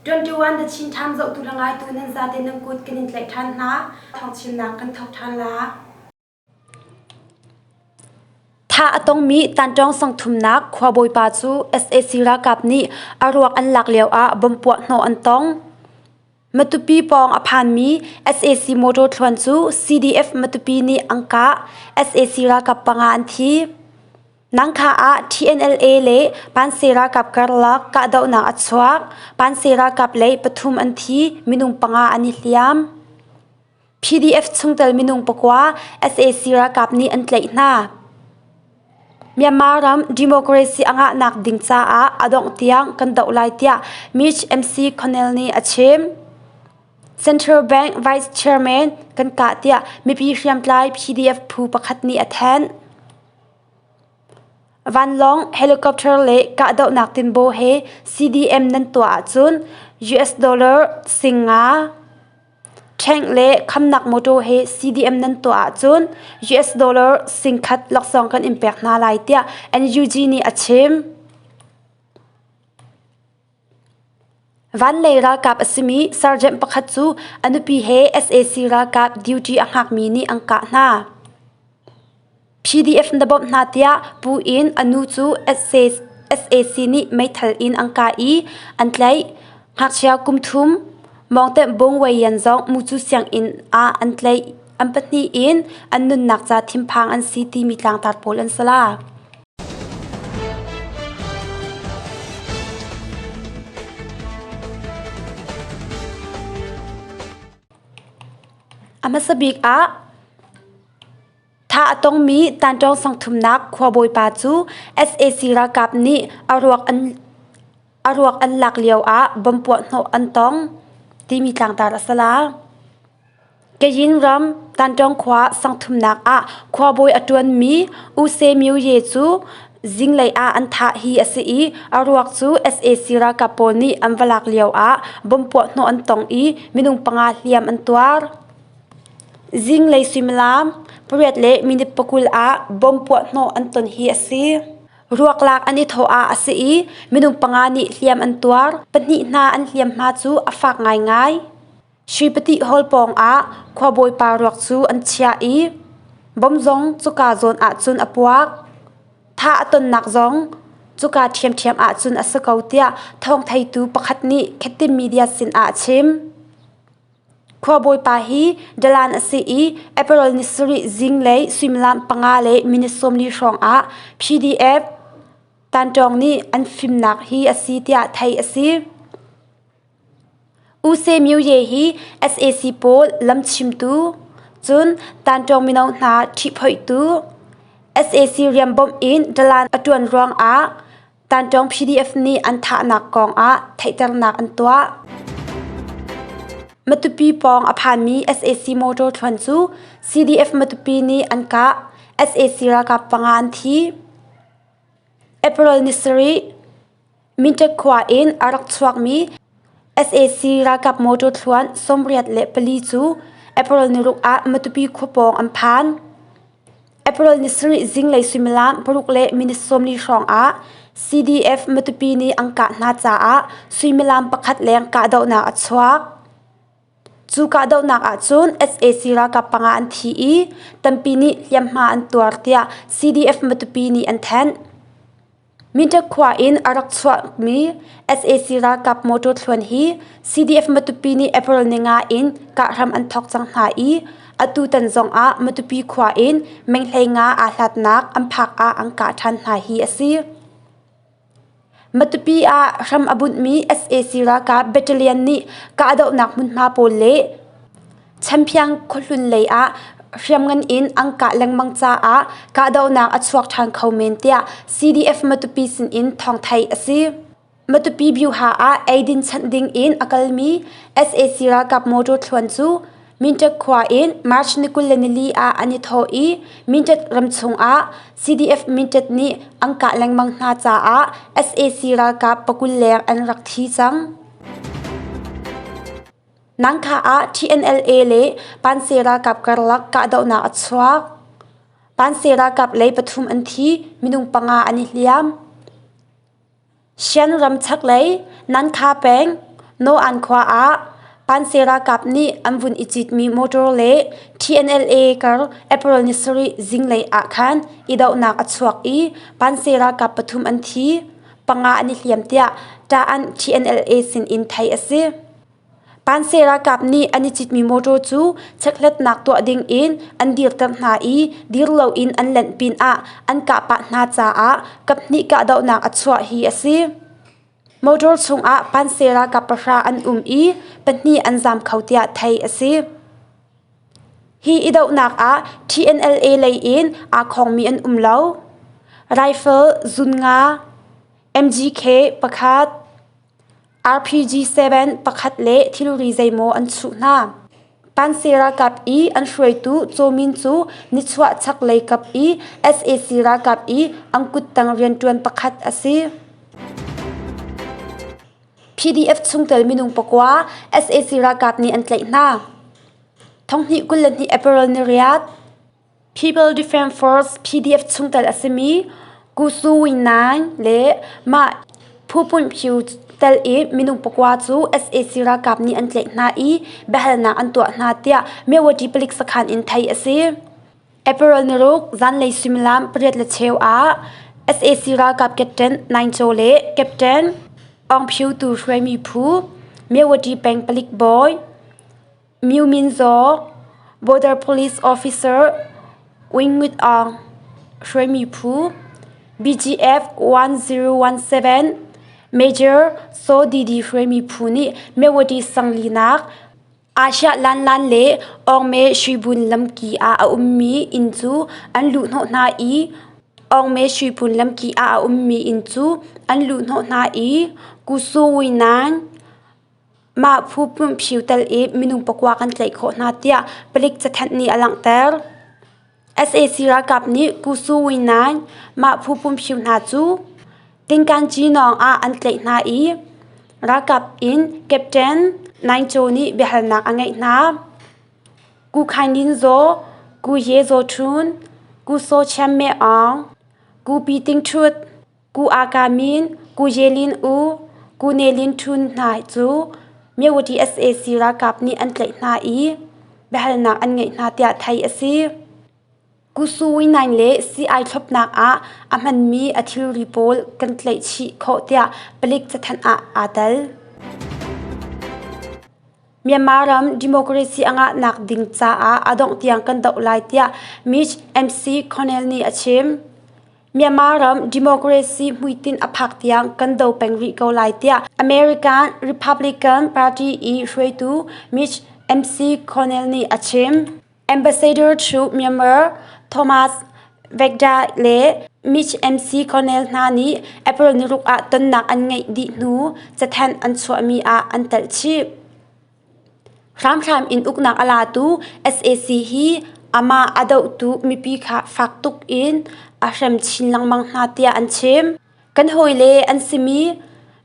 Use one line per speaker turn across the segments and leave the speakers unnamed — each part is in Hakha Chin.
21 The Chin Times zohtu le ngaitu nan zate nan kut kan in tlaih ṭhan hna. Thawngchimnak kan thawk ṭhan la.
Thah a tongmi Tanṭawng sangthumnak khuabawipa cu sac ralkap nih a ruak an lak lioah bomb puah hnawh an tong. Matupi pawng a phanmi sac motor thluan cu CDF Matupi nih an kah. Sac ralkap panga an thi. Nangkha ah TNLA le Panse ralkap karlak kahdohnak a chuak. Panse ralkap lei pathum an thi, minung panga an i hliam. PDF chungtel minung pakua sac ralkap nih an tlaih hna. Myanmar ram democracy a ngahnak ding caah a dongh tiang kan doh lai tiah Mitch McConnell nih a chim. Central Bank Vice Chairman kan kah tiah mipi hriamtlai PDF phu pakhat nih a thanh. Vanlawng, helicopter le kahdohnak tinbaw he CDM nan tuah ahcun US dollar 5,000 Tank le khamnak mawtaw he CDM nan tuah ahcun US dollar 10,000 laksawng kan in pek hna lai tiah NUG nih a chim. Vanlei ralkap a simi sergeant pakhat cu a nupi he sac ralkap duty a hngakmi nih an kah hna. PDF na bawmh hna tiah pu in a nu cu sac nih meithal in an kah i an tlaih. Ngakchia kum thum Mawngtenh Bung Wei Yan zong mucu sianginn ah an tlaih. An pahnih in an nunnak ca thinphang an si timi tlangtar pawl an si la. A hmasa bik ah Thah a tongmi Tanṭawng sangthumnak khuabawipa cu sac ralkap nih a ruak an lak lioah bomb puahhnawh an tong timi tlangtar a si la. Kayin ram Tanṭawng khua sangthumnak ah khuabawi a ṭuanmi U Se Myo Ye cu zinglei ah an thah hi a si i a ruak cu sac ralkap pawl nih an va lak lioah bomb puahhnawh an tong i minung panga hliam an tuar. Zinglei suimilam pariat le minute 20 ah bomb puahhnawh an ton hi a si. Ruaklak an i thawh ah a si i minung panga nih hliam an tuar. Pahnih hna an hliamhma cu a fak ngaingai. Sripati Hall pawng ah khuabawipa ruak cu an chiah i bomb zong cuka zawn ahcun a puak. Thah a tonnak zong cuka ṭhiamṭhiam ahcun a si ko tiah thawngtheitu pakhat nih Khettim Media sinah a chim. Khuabawipa hi dalan a si i April ni sarih zinglei suimilam panga le minute 40 hrawng ah PDF Tanṭawng nih an fimnak hi a si tiah theih a si. U Se Myo Ye hi sac pawl lamchimtu, cun Tanṭawng mino hna ṭhihphoihtu, sac rian bawmh in dalan a ṭuan ruangah Tanṭawng PDF nih an thahnak kong ah theihternak an tuah. Matupi pawng a phanmi sac motor thluan cu CDF Matupi nih an kah. Sac ralkap panga an thi. April ni sarih, Mindat khua in a rak chuakmi sac ralkap motor thluan 84 cu April ni ruk ah Matupi khua pawng an phan. April ni sarih zinglei suimilam paruk le minute 40 hrawng ah CDF Matupi nih an kah hna caah suimilam pakhat leng kahdohnak a chuak. Cu kahdohnak ahcun sac ralkap panga an thi i tampi nih hliamhma an tuar tiah CDF Matupi nih an thanh. Mindat khua in a rak chuakmi sac ralkap motor thluan hi CDF Matupi nih April ninga in kahram an thawk cang hna i atutan zong ah Matupi khua in meng 15 aa hlatnak an phak ah an kah ṭhan hna hi a si. Matupi ah hram a bunhmi sac ralkap battalion nih kahdohnak hmunhma pawl le Champion khuahlun lei ah hriamngan in an kah lengmang caah kahdohnak a chuak ṭhan kho men tiah CDF Matupi sinin thawng theih a si. Matupi Byuha ah eidin chanh ding in a kalmi sac ralkap motor thluan cu Mindat khua in March ni 24 ah an i thawh i Mindat ram chung ah CDF Mindat nih an kah lengmang hna caah sac ralkap pakul leng an rak thi cang. Nangkha ah TNLA le Panse ralkap karlak kahdohnak a chuak. Panse ralkap lei pathum an thi, minung panga an i hliam. Shan ram chaklei Nankha peng Noan khua ah Panse ralkap nih an vun i citmi motor le TNLA kar April ni sarih zinglei ah khan i dohnak a chuak i Panse ralkap pathum an thi, panga an i hliam tiah Ṭa-an TNLA sinin theih a si. Panse ralkap nih an i citmi motor cu chekhlatnak tuah ding in an dirter hna i dir loin an lanh pinah an kah pah hna caah kaphnih kahdohnak a chuah hi a si. Motor chungah Panse ralkap pahra an um i pahnih an zaam kho tiah theih a si. Hi i dohnak ah TNLA lei in aa khongmi an um lo. Rifle zun nga, MGK pakhat, RPG-7 pakhat le thilri zeimaw an chuh hna. Panse ralkap i an hruaitu Caw Min cu nichuah chaklei kap i sac ralkap i an kuttang rianṭuan pakhat a si. PDF chungtel minung pakua sac ralkap nih an tlaih hna. Thonghnih 22 April ni riat People Defence Force PDF chungtel a simi Ku Su Win Naing le mah phu Pun Phyu tel i minung pakua cu sac ralkap nih an tlaih hna i biahalnak an tuah hna tiah Myawaddy palik sakhan in theih a si. April ni ruk zanlei suimilam pariat le cheu ah sac ralkap Captain Naing Chaw le Captain Aung Phyu Tu hruaimi phu Myawaddy peng palik bawi Myo Min Zaw, Border Police Officer Wing Ngut Aung hruaimi phu BGF 1017 Major Saw Didi hruaimi phu nih Myawaddy sanglinak Asia Lan Lan le Aungme Shwibun lamki ah a ummi inn cu an luhhnawh hna i Aungme Shwibun lamki ah a ummi inn cu an luhhnawh hna i Kusu Winan Mah phu pumhphiu tel i minung pakua kan tlaih khawh hna tiah palik cathanh nih a langhter. Sac ralkap nih Kusu Winaing mah phu pumhphiu hna cu Tingkanci nawng ah an tlaih hna i ralkap in Captain Naing Chaw nih biahalnak a ngeih hna. Ku Khaing Lin Zaw, Ku Ye Zaw Htun, Ku Saw Chiam Me Aung, Ku Pi Ting Htut, Ku Aka Min, Ku Ye Lin U, Ku Ne Lin Htun hna cu Myawaddy sac ralkap nih an tlaih hna i biahalnak an ngeih hna tiah theih a si. Ku Su Win Naing le sii-ai thlopnak ah a hmanmi a thilri pawl kan tlaih chih khawh tiah palik cathanh ah aa tel. Myanmar ram democracy a ngahnak ding caah a dongh tiang kan doh lai tiah Mitch McConnell nih a chim. Myanmar ram democracy hmuitinh a phak tiang kan do peng rih ko lai tiah American Republican Party i hruaitu Mitch McConnell nih a chim. Ambassador to Myanmar Thomas Vegda le Mitch McConnell hna nih April ni ruk ah tonnak an ngeih dih hnu cathanh an chuahmi ah an telh chih. Hramhram in uknak a latu sac hi amah a dohtu mipi kha fak tuk in a hrem chin lengmang hna tiah an chim. Kan hawile an simi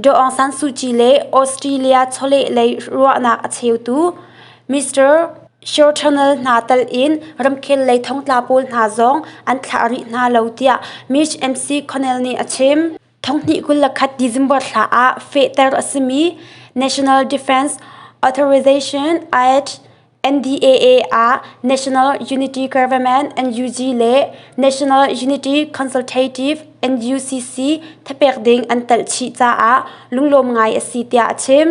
Daw Aung San Suu Kyi le Australia chawleh lei ruahnak a cheutu Mr. Shorternal hna tal in ramkhel lei thongtla pawl hna zong an thlah rih hna lo tiah Mitch McConnell nih a chim. Thonghnih 21 December thla ah fehter a simi National Defense Authorization Act NDAA ah National Unity Government NUG le National Unity Consultative NUCC thapek ding an telh chih caah lunglawm ngai a si tiah a chim.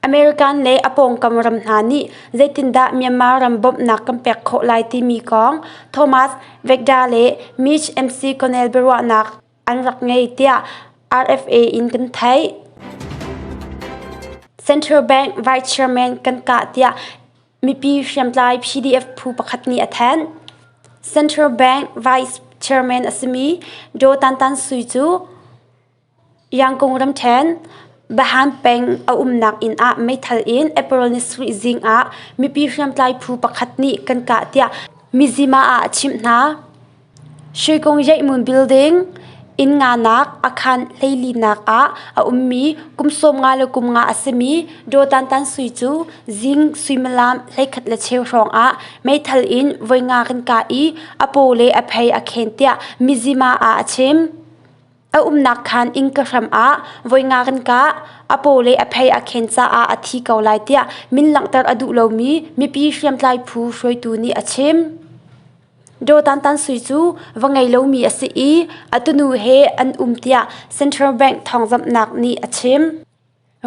American le a pawngkam ram hna nih zeitindah Myanmar ram bawmhnak kan pek khawh lai timi kong Thomas Vegda le Mitch McConnell biaruahnak an rak ngei tiah RFA in kan theih. Central Bank Vice Chairman kan kah tiah mipi hriamtlai PDF phu pakhat nih a thanh. Central Bank Vice Chairman a simi Daw Tan Tan Sui cu Yangkung ramṭhen, Bahan peng a umnak inn ah meithal in April ni sarih zing ah mipi hriamtlai phu pakhat nih kan kah tiah Mizzima ah a chimh hna. Shwekung Yaihmun building inn nganak akhan hleilinak ah a ummi kum 15 le kum nga a simi Daw Tan Tan Sui cu zing suimilam 11 le cheu hrawng ah meithal in voi nga kan kah i a paw le a phei a khen tiah Mizzima ah a chim. A umnak khaan innka hram ah voi nga kan kah. A paw le a phei a khen caah a thi ko lai tiah min langhter a duh lomi mipi hriamtlai phu hruaitu nih a chim. Daw Tan Tan Sui cu va ngei lomi a si i a tunu he an um tiah Central Bank thawngzamhnak nih a chim.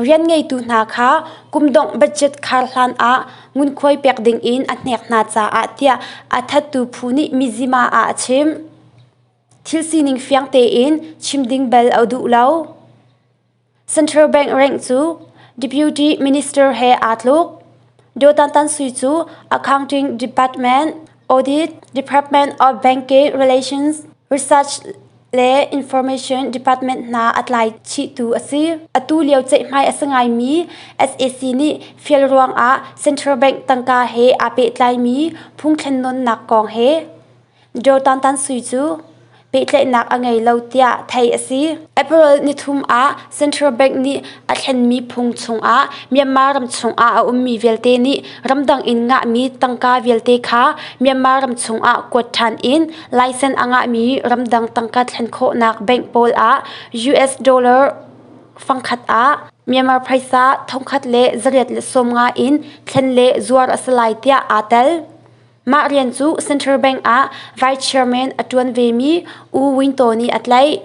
Rian ngeitu hna kha kum dongh budget khar hlan ah ngunkhuai pek ding in a hnek hna caah tiah a thattu phu nih Mizzima ah a chim. Thil sining fiang tein chim ding bal a duh lo. Central Bank rank cu Deputy Minister he aa tluk. Daw Tan Tan Sui cu Accounting Department, Audit, Department of Banking Relations, Research le Information Department hna a tlai chihtu a si. Atu lio ceihmai a si ngaimi sac nih fial ruangah Central Bank tangka he aa pehtlaimi phung thlennawnnak kong he Daw Tan Tan Sui cu pehtlaihnak a ngei lo tiah theih a si. April nithum ah Central Bank nih a thlenmi phung chungah Myanmar ram chungah a ummi vialte nih ramdang in ngahmi tangka vialte kha Myanmar ram chungah kuat ṭhan in license a ngahmi ramdang tangka thlen khawhnak bank pawl ah US dollar fangkhat ah Myanmar phaisa thongkhat le 815 in thlen le zuar a si lai tiah aa tel. Mah rian cu Central Bank ah Vice Chairman a ṭuan vemi U Win Taw nih a tlaih.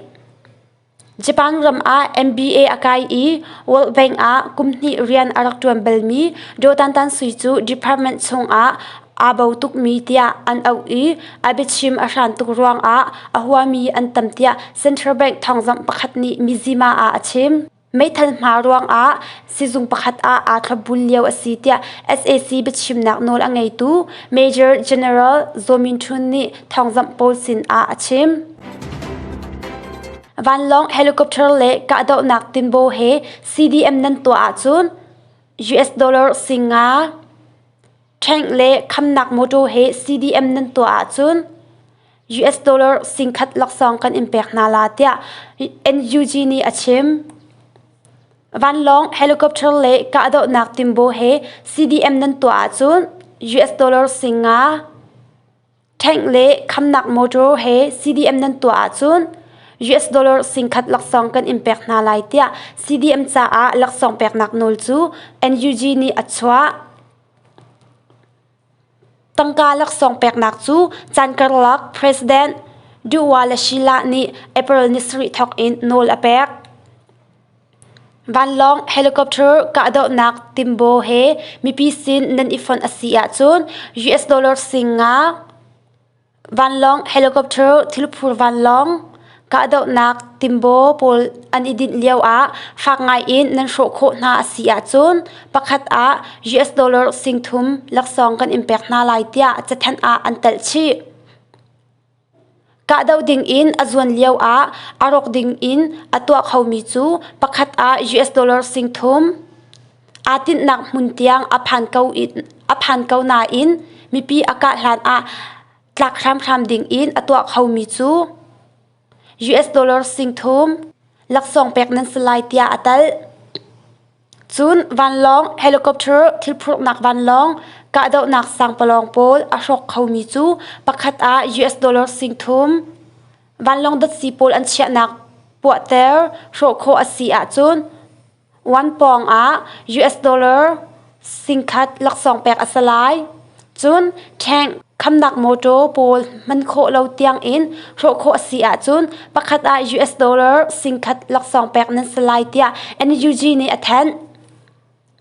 Japan ram ah MBA a kai i World Bank ah kum hnih rian a rak ṭuan balmi Daw Tan Tan Sui cu department chungah aa bo tukmi tiah an auh i a biachim a hran tuk ruangah a huami an tam tiah Central Bank thawngzamh pakhat nih Mizzima ah a chim. Meithal hma ruangah sizung pakhat ah aa thlopbul lio a si tiah sac biachimnak nawl a ngeitu Major General Zaw Min Htun nih thawngzamh pawl sin ah a chim. Vanlawng, helicopter le kahdohnak tinbaw he CDM nan tuah ahcun US dollar singa tank le khamnak motor he CDM nan tuah ahcun US dollar singkhat laksawng kan in pek hna la tiah NUG nih a chim. Vanlawng, helicopter le kahdohnak timbo he CDM nan tuah ahcun US dollar singa tank le khamnak motor he CDM nan tuah ahcun US dollar singkhat laksawng kan in pek hna lai tiah CDM caah laksawng peknak nawl cu NUG nih a chuah. Tangka laksawng peknak cu caan karlak President Duwa Lashila nih April ni sarih thawk in nawl a pek. Vanlawng, helicopter kahdohnak timbo he mipi sin nan i fonh a si ahcun US dollar 5,000 Vanlawng, helicopter, thilphur vanlawng, kahdohnak timbaw pawl an i dinh lio ah fak ngai in nan hrawh khawh hna a si ahcun pakhat ah US dollar 3,000 laksawng kan in pek hna lai tiah cathanh ah an telh chih. Kahdoh ding in a zuan lio ah a rawk ding in a tuah khomi cu pakhat ah US dollar 3,000 Aa tinhnak hmun tiang a phan ko, a phan ko nain mipi a kah hlan ah tlak hramhram ding in a tuah khomi cu US dollar 3,000 laksawng pek nan si lai tiah a talh. Cun vanlawng, helicopter, thilphurhnak vanlawng, kahdohnak sangpalawng pawl a hrawk khomi cu pakhat ah US dollar 3,000 vanlawng datsi pawl an chiahnak puahter hrawh khawh a si ahcun One pawng ah US dollar 1,000 laksawng pek a si lai. Cun tank khamnak mawtaw pawl hman khawh lo tiang in hrawh khawh a si ahcun pakhat ah US dollar 1,000 laksawng pek nan si lai tiah NUG nih a thanh.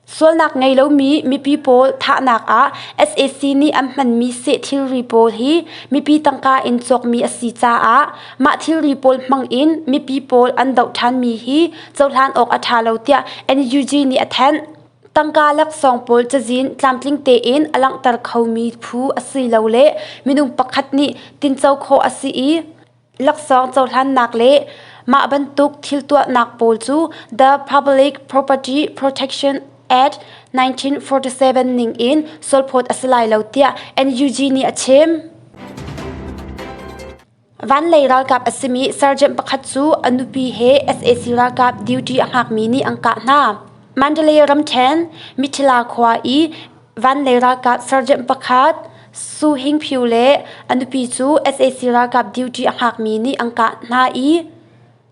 Sualnak ngei lomi mipi pawl thahnak ah sac nih an hmanmi seh thilri pawl hi mipi tangka in cawkmi a si caah mah thilri pawl hmang in mipi pawl an doh ṭhanmi hi cohlan awk a ṭha lo tiah NUG nih a thanh. Tangka laksawng pawl cazin tlamtling tein a langhter khomi phu a si lo le minung pakhat nih tinco khawh a si i laksawng cohlannak le mah bantuk thil tuahnak pawl cu The Public Property Protection Act 1947 ning in sualphawt a si lai lo tiah NUG nih a chim. Vanlei ralkap a simi sergeant pakhat cu a nupi he sac ralkap duty a hngakmi nih an kah hna. Mandalay ramṭhen Mithila khua i vanlei ralkap sergeant pakhat Su Hing Phyu le a nupi cu sac ralkap duty a hngakmi nih an kah hna i.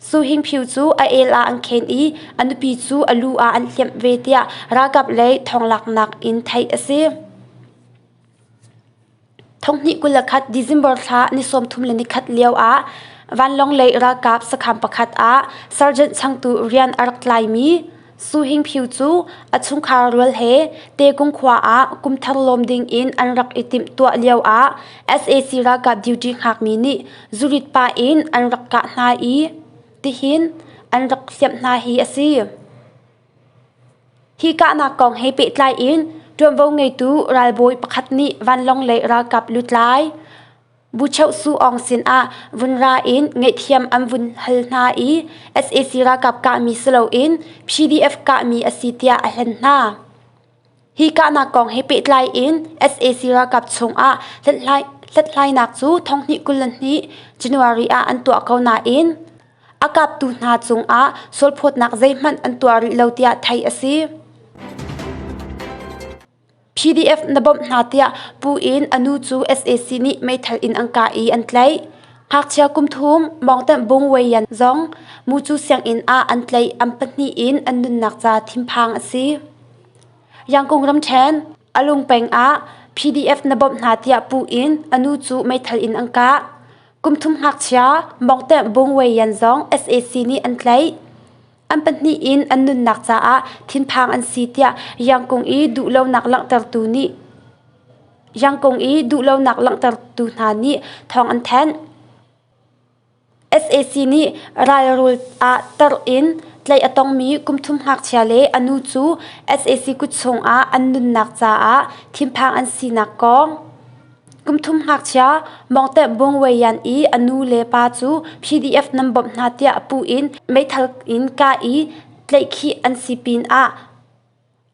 Su Hing Phyu cu a el ah an khen i a nupi cu a lu ah an hliamh ve tiah ralkap lei thawnglaknak in theih a si. Thonghnih 21 December thla ni 31 lio ah vanlawng lei ralkap sakhan pakhat ah sergeant changtu rian a rak tlaimi Su Hing Phyu cu a chungkhar rual he Tekung khua ah kumthar lawm ding in an rak i timhtuah lio ah sac ralkap duty hngakmi nih zurit pah in an rak kah hna i tihin an rak hliamh hna hi a si. Hi kahnak kong he pehtlai in ṭuanvo ngeitu ralbawi pakhat nih vanlawng lei ralkap lutlai Buchoh Su Aung sinah vun ra in ngaihthiam an vun hal hna i sac ralkap kahmi si loin PDF kahmi a si tiah a hlen hna. Hi kahnak kong he pehtlai in sac ralkap chungah hlathlainak cu thonghnih 22 January ah an tuah ko nain a kaptu hna cungah sualphawtnak zeihmanh an tuah rih lo tiah theih a si. PDF na bawmh hna tiah pu in a nu cu sac nih meithal in an kah i an tlaih. Ngakchia kum thum Mawngtenh Bung Wei Yan zong Mucu sianginn ah an tlaih an pahnih in an nunnak ca thinphang a si. Yangkung ramṭhen Alung peng ah PDF na bawmh hna tiah pu in a nu cu meithal in an kah. Kum thum ngakchia Mawngtenh Bung Wei Yan zong sac nih an tlaih. An pahnih in an nunnak caah thinphang an si tiah Yangkung i duhlonak langhtertu nih Yangkung i duhlonak langhtertu hna nih thawng an thanh. Sac nih ralrul ah tarh in tlaih a tongmi kum thum ngakchia le a nu cu sac kut chungah an nunnak caah thinphang an sinak kong Kum thum ngakchia Mawngteh Bung Wei Yan i a nu le pa cu PDF nan bawmh hna tiah pu in meithal in kah i tlaihkhih an si pinah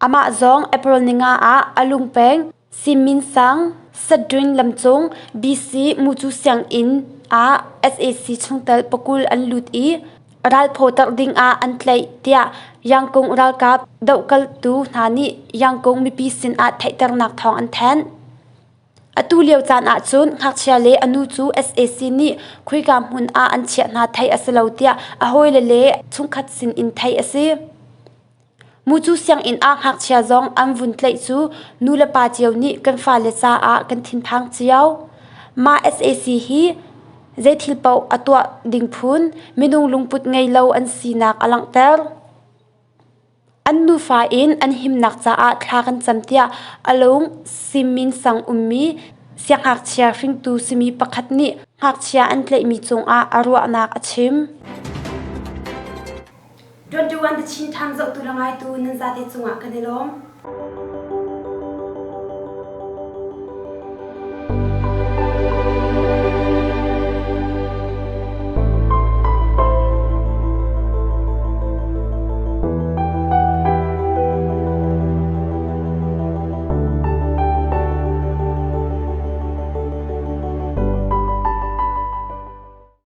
amah zong April ninga ah a lungpeng Simin sang Sadwin lamcung BC Mucu sianginn ah sac chungtel pakul an lut i ralphaw tarh ding ah an tlaih tiah Yangkung ralkap dohkaltu hna nih Yangkung mipi sin ah theihternak thawng an thanh. Atu lio caan ahcun ngakchia le a nu cu sac nih khoika hmun ah an chiah hna theih a si lo tiah a hawile le chungkhat sin in theih a si. Mucu sianginn ah ngakchia zong an vun tlaih cu nu le pa cio nih kan fale caah kan thinphang cio. Mah sac hi zeithil paoh a tuah ding phun minung lungput ngei lo an sinak a langhter. An nufa in an himnak caah thla kan cam tiah a lung simin sang ummi siangngakchia hringtu simi pakhat nih ngakchia an tlaihmi cungah a ruahnak a chim.
21 The Chin Times zohtu le ngaitu nan zate cungah kan i lawm.